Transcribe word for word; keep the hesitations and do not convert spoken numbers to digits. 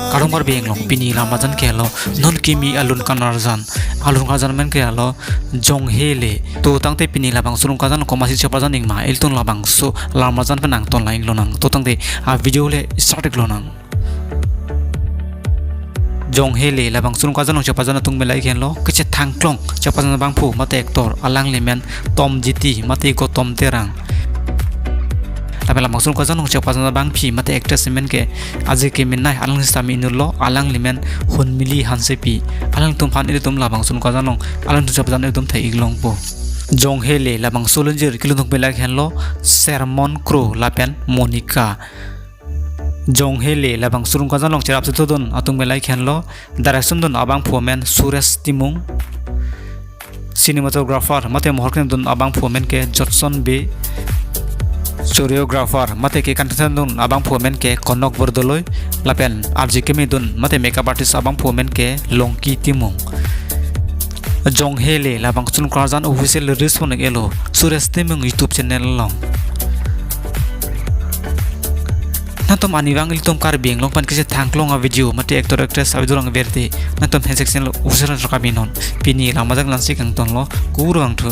Kardom Karbi Anglong, pini lam arjan ke helo, non kimi alun kan arjan. Alun kan arjan amen ke helo, Jonghe Le. To tangte pini labangso alun kan arjan komatsi chepajan ik ma, ilitum labangso lam arjan pen nangton lang ik lonang. To tangte a video le start ik lonang. Jonghe Le labangso alun kan arjan along chepajan atum belai ke helo, kechethang klong chepajan abangphu mate actor, alangli amen Tom Jiti mate Gautam Terang. Lapen labangso alun kan arjan along chepajan abangpi mate actress amen ke Aje Kemenei, alangli sitame inutlo, alangli amen Hunmili Hansepi. Alangtum aphan ilitum labangso alun kan arjan along alangtum chepajan ilitum thek ik longpo. Jonghe Le labangso alunjir kelun atum belai ke helo, Sermon Kro lapen Monica. Jonghe Le labangso alun kan arjan along cherap chethodun atum belai ke helo, direction dun abangphu amen Suresh Timung. Cinematographer mate mohor klemdun abangphu amen ke Judson Bey. Choreographer mate kekan kethondun abangphu amen ke Konok Bordoloi. Lapen arje kemedun mate makeup artist abangphu amen ke Longki Timung. Jonghe Le labangso alun kan arjan official release pon ik-elo Suresh Timung YouTube channel along. Nangtum arnivang ilitum Karbi Anglong pen kechethang klong a video mate actor actress a video lang verte, nangtum hand section lo official nangkami non. Pini lam arjan langsi kangtonlo, kurvangthu.